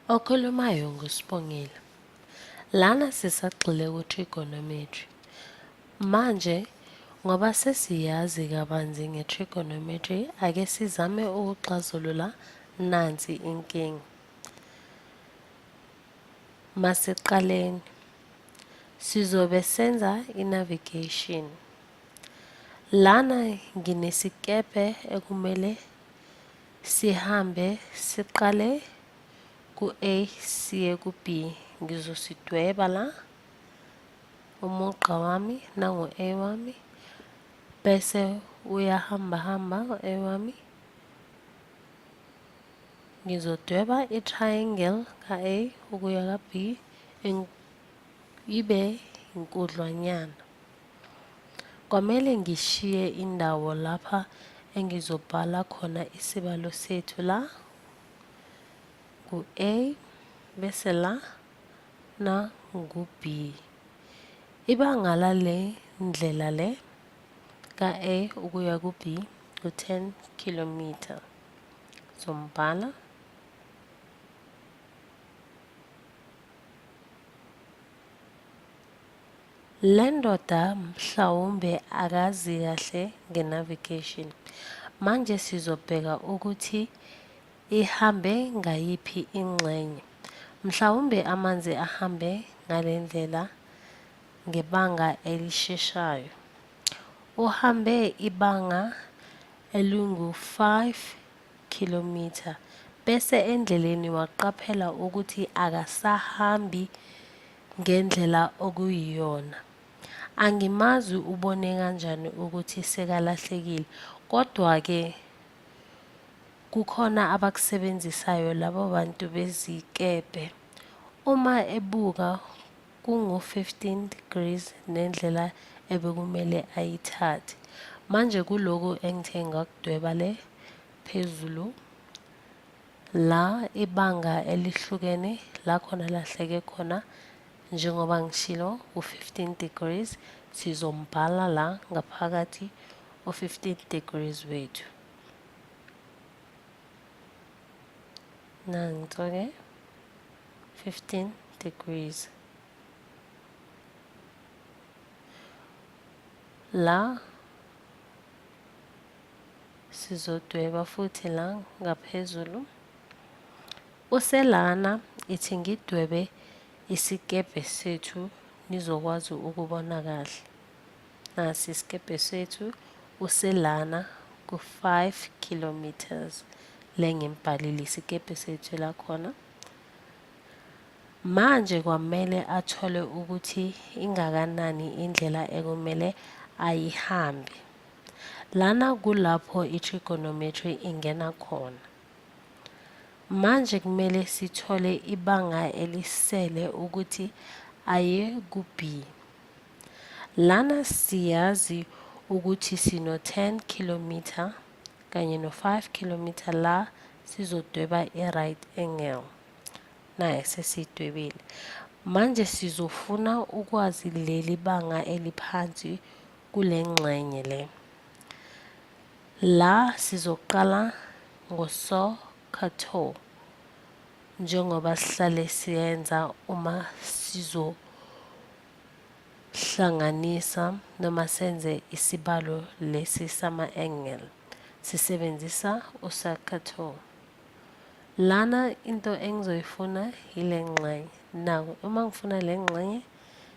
Okhulumayo nguSibongile. Lana sisagxile ku-trigonometry. Manje ngoba sesiyazi kabanzi nge-trigonometry, ake sizame ukuxazulula nansi inkinga. Masiqaleni. Sizobe senza i-navigation. Lana nginesikebhe ekumele sihambe siqale ku-A siye ku-B. Ngizosidweba la umugqa wami nangu-A wami bese uyahamba hamba u-A wami. Ngizodweba i-triangle ka-A ukuya ka-B ibe inkudlwanyana. Kwamele ngishiye indawo lapha engizobhala khona isibalo sethu la ngu-A bese la na ngu-B. Ibanga lale ndlela le ka-A ukuya ku-B ngu-10 kilometer. Zombhala Le ndoda mhlawumbe akazi kahle nge-navigation. Manje sizobheka ukuthi ihambe ngayiphi ingxenye. Mhlawumbe amanzi ahambe ngale ndlela ngebanga elisheshayo. Uhambe ibanga elingu-5 khilomitha bese endleleni waqaphela ukuthi akasahambi ngendlela okuyiyona. Angimazi ubone kanjani ukuthi sekalahlekile kodwa-ke kukhona abakusebenzisayo labo bantu bezikebhe. Uma ebuka kungu-15 degrees nendlela ebekumele ayithathe. Manje kuloku engithe ngakudweba le phezulu la ibanga elihlukene la khona lahleke khona njengoba ngishilo u-15 degrees sizombhala la ngaphakathi u-15 degrees wethu. Nanso-ke 15 degrees. La sizodweba futhi la ngaphezulu. Uselana ithi ngidwebe isikebhe sethu nizokwazi ukubona kahle. Nasi isikebhe sethu uselana ku-5 kilometers le ngimbhalile isikebhe sethu la khona. Manje kwamele athole ukuthi ingakanani indlela ekumele ayihambe. Lana kulapho i-trigonometry ingena khona. Manje kumele sithole ibanga elisele ukuthi aye ku-B. Lana siyazi ukuthi sino-10 kilometer kanye no-5 kilometer la sizodweba i-right angle. Naye sesiyidwebile. Manje sizofuna ukwazi leli banga eliphansi kule ngxenye le. La sizoqala ngoSOHCAHTOA njengoba sihlale siyenza uma sizohlanganisa noma senze isibalo lesi sama-angle. Sisebenzisa uSOHCAHTOA. Lana into engizoyifuna yile ngxenye. Naku uma ngifuna le ngxenye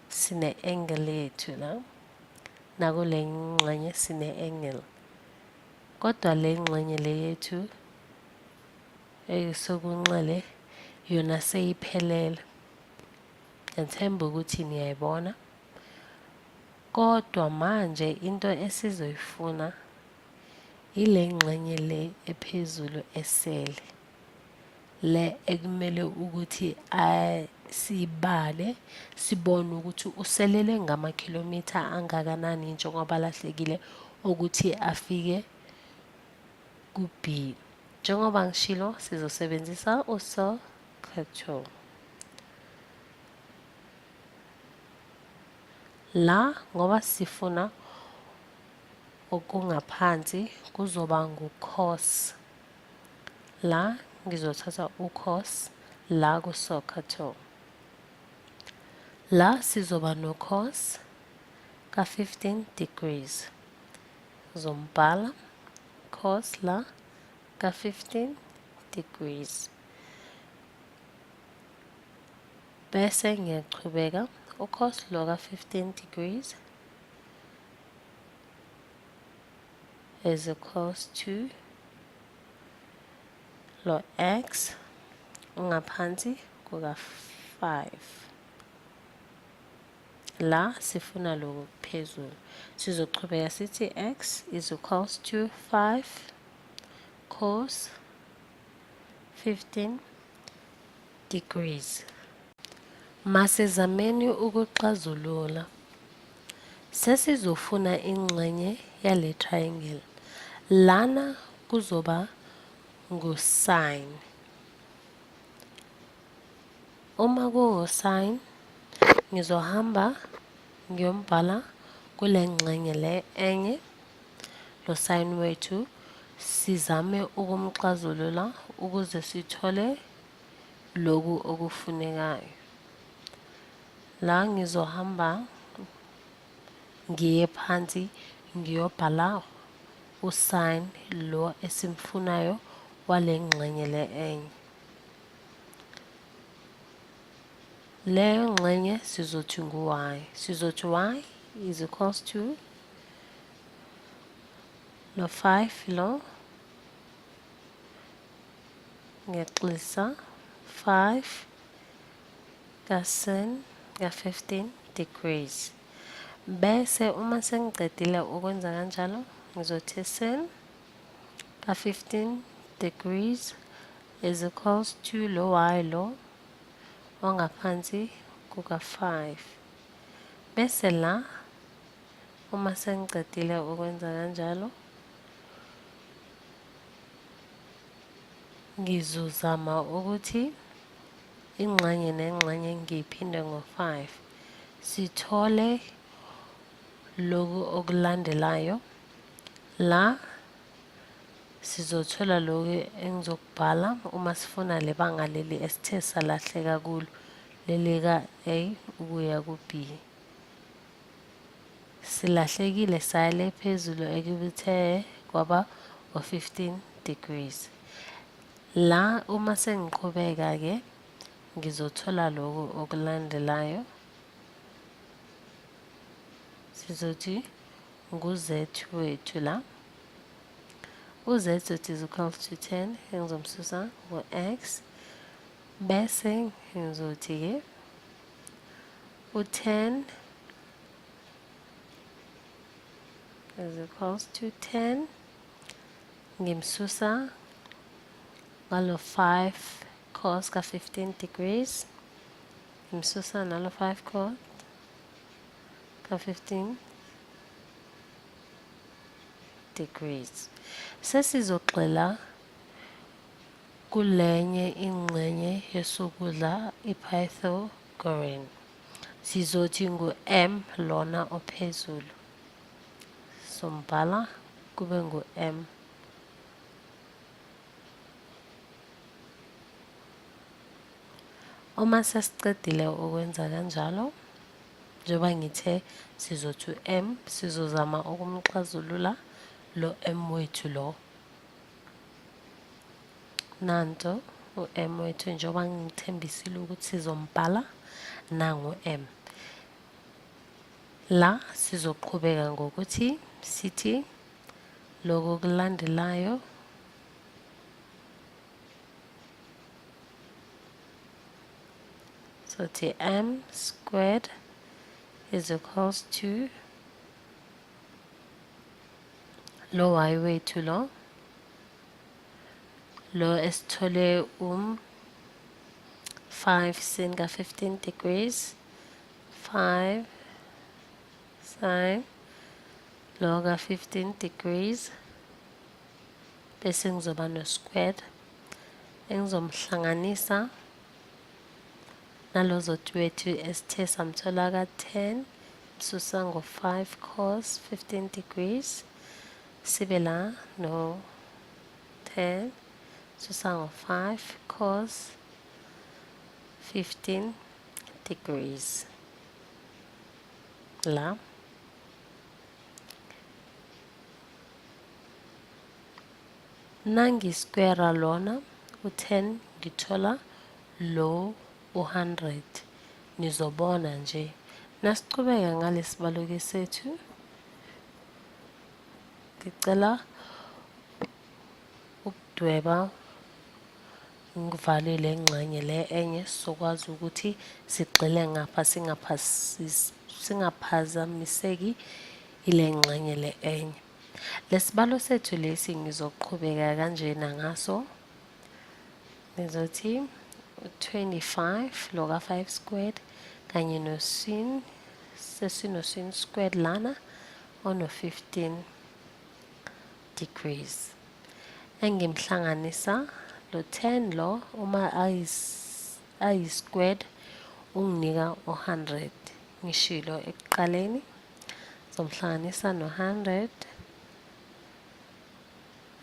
sine-angle yethu la. Nakule ngxenye sine-angle. Kodwa le ngxenye le yethu esokunxele yona seyiphelele. Ngiyethemba ukuthi niyayibona. Kodwa manje into esizoyifuna ile ngxenye le ephezulu esele le ekumele ukuthi siyibale sibone ukuthi uselele ngamakhilomitha angakanani njengoba lahlekile ukuthi afike ku-B. Njengoba ngishilo sizosebenzisa uSOHCAHTOA. La ngoba sifuna okungaphansi kuzoba ngu-cos. La ngizothatha u-cos, la ku-SOHCAHTOA. La sizoba no-cos ka-15 degrees. Ngizombhala cos la ka-15 degrees. Bese ngiyachubeka u-cos lo ka-15 degrees is equals to lo x ungaphansi kuka-5. La sifuna lokhu phezulu. Sizochubeka sithi x is equals to 5 cos 15 degrees. Masizameni ukuxazulula. Sesizofuna ingxenye yale triangle. Lana kuzoba ngu-sine. Uma kungu-sine, ngizohamba ngiyombhala kule ngxenye le enye lo sine wethu, sizame ukumxazulula ukuze sithole loku okufunekayo. La ngizohamba ngiye phansi ngiyobhala usine lo esimfunayo wale ngxenye le enye. Leyo ngxenye sizothi ngu-y. Sizothi y is equals to lo 5 lo ngeqisa 5 ka-sin ka-15 degrees. Bese uma sengiqedile ukwenza kanjalo, ngizothi sin ka-15 degrees is equals to lo y lo ongaphansi kuka-5. Bese la uma sengiqedile ukwenza kanjalo, ngizozama ukuthi ingxenye nengxenye ngiyiphinde ngo-5, sithole lokhu okulandelayo. La sizothola lokhu engizokubhala uma sifuna le banga leli esithe salahleka kulo, leli ka-A ukuya ku-B. Silahlekile saya le phezulu ekubithe kwaba o-15 degrees. La uma sengiqhubeka-ke ngizothola lokhu okulandelayo. Sizothi ngu-Z wethu la. U-Z is equal to 10, engizomsusa ngo-X. Bese ngizothi-ke u-10 is equals to 10, ngimsusa ngalo 5 cos ka-15 degrees, ngimsusa nalo 5 cos ka-15 degrees. Sesizogxila kulenye ingxenye yesokudla, i-Pythagorean. Sizothi ngu-m lona ophezulu, sombhala kube ngu-m. Uma sesiqedile ukwenza kanjalo, njengoba ngithe sizothi u-m, sizozama ukumxazulula lo m wethu lo. Nanto u-m wethu, njengoba ngithembisile ukuthi sizombhala, nangu m. La sizoqhubeka ngokuthi sithi lokhu okulandelayo sothi m squared is equals to lo y wethu lo esithole 5 sin ka-15 degrees, 5 sin lo ka-15 degrees, bese ngizoba no-squared engizomhlanganisa nalo zot wethu esithe samthola ka-10 susa ngo-5 cos 15 degrees, sibe la no 10 susa ngo-5 cos 15 degrees la. Nangisquare lona u-10 ngithola lo u-100. Nizobona nje nasichubeka ngalesibalo sethu. Ngicela ukudweba ngivale le ngxenye le enye sizokwazi ukuthi sigxile ngapha singaphazamiseki ile ngxenye le enye. Lesibalo sethu lesi ngizoqhubeka kanjena ngaso. Ngizothi 25 lo ka-5 squared kanye no-sin sesino-sin squared lana ono-15 degrees. Engimhlanganisa lo 10 lo uma ayi-squared unginika u-100. Ngishilo ekuqaleni ngizomhlanganisa no-100,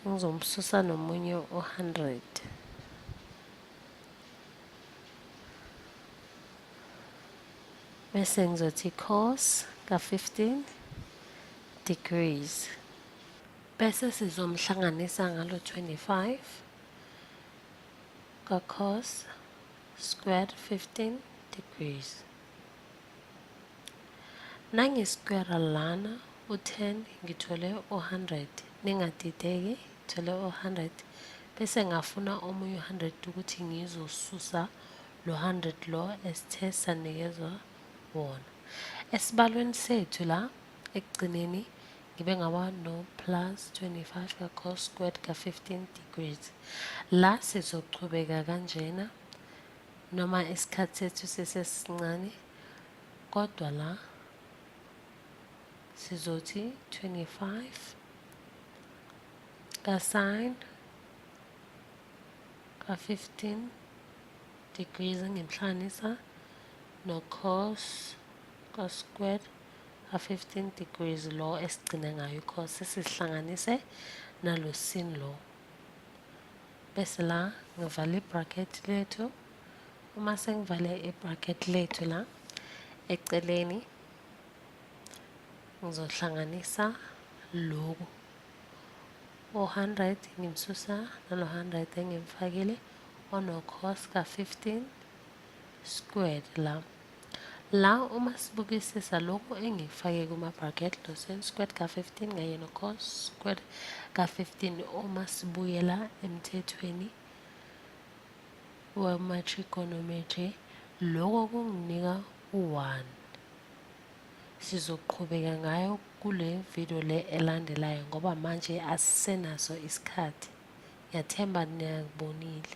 ngizomsusa nomunye u-100. Bese ngizothi cos ka-15 degrees. Bese sizomhlanganisa ngalo 25 ka-cos squared 15 degrees. Nangisquare lana u-10 ngithole u-100. Ningadideki, ngithole u-100. Bese ngafuna omunye u-100 ukuthi ngizosusa lo 100 lo esithe sanikezwa wona. Esibalweni sethu la ekugcineni ngibe ngaba no plus 25 ka cos squared ka 15 degrees. La sizochubeka kanjena noma isikhathi sethu sisesincane, kodwa la sizothi 25 ka sin ka 15 degrees ngimhlanganisa no cos ka squared ka 15 degrees lo esigcine ngayo cos sesihlanganise nalo sin lo. Bese la ngivala ibracket lethu. Uma sengivale ibracket lethu la eceleni ngizohlanganisa lokhu o-100 ngimsusa nalo 100 engimfakile ono cos ka 15 squared la. La uma sibukisisa lokhu engikufake kuma-bracket lo sin squared ka 15 kanye no cos squared ka 15, uma sibuyela emthethweni wama-trigonometry lokho kunginika u-1. Sizoqhubeka ngayo kule video le elandelayo ngoba manje asisenaso isikhathi. Ngiyathemba niyakubonile.